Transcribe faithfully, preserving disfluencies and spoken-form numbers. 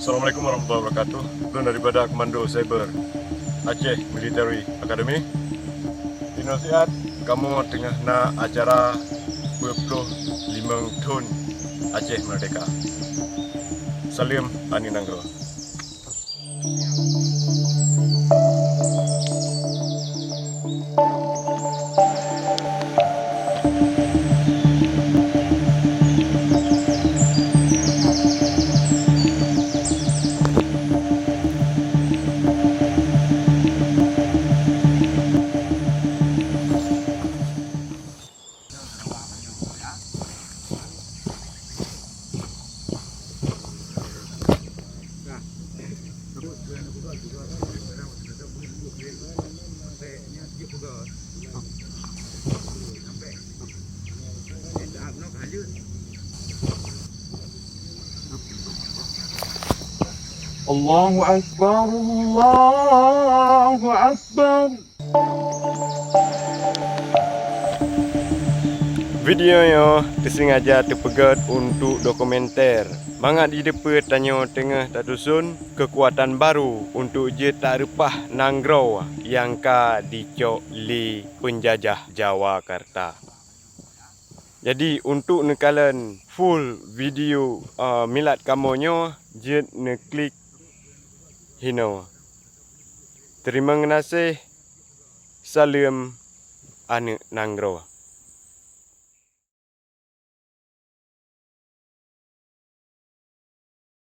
Assalamualaikum warahmatullahi wabarakatuh. Ulôn daripada Komando Cyber Aceh Military Academy. Inoe siat kamoe teungoh na acara dua puluh lima thon Aceh Merdeka. Saleuem aneuk nanggroe. Allahu Akbar, Allahu Akbar. Video nyoe teuseungaja teupeugét untuk dokumenter, mangat jiteupeue tanyoe teungoh tatuson keukuatan baru untuk jeuet tareupah nanggroe nyang ka jicok lé peunjajah Jawakarta. Jadi, untuk neukalon full video, eh, milad kamoe nyoe, jeuet neuklik hinoe. Teurimong geunaséh, saleuem aneuk nanggroe.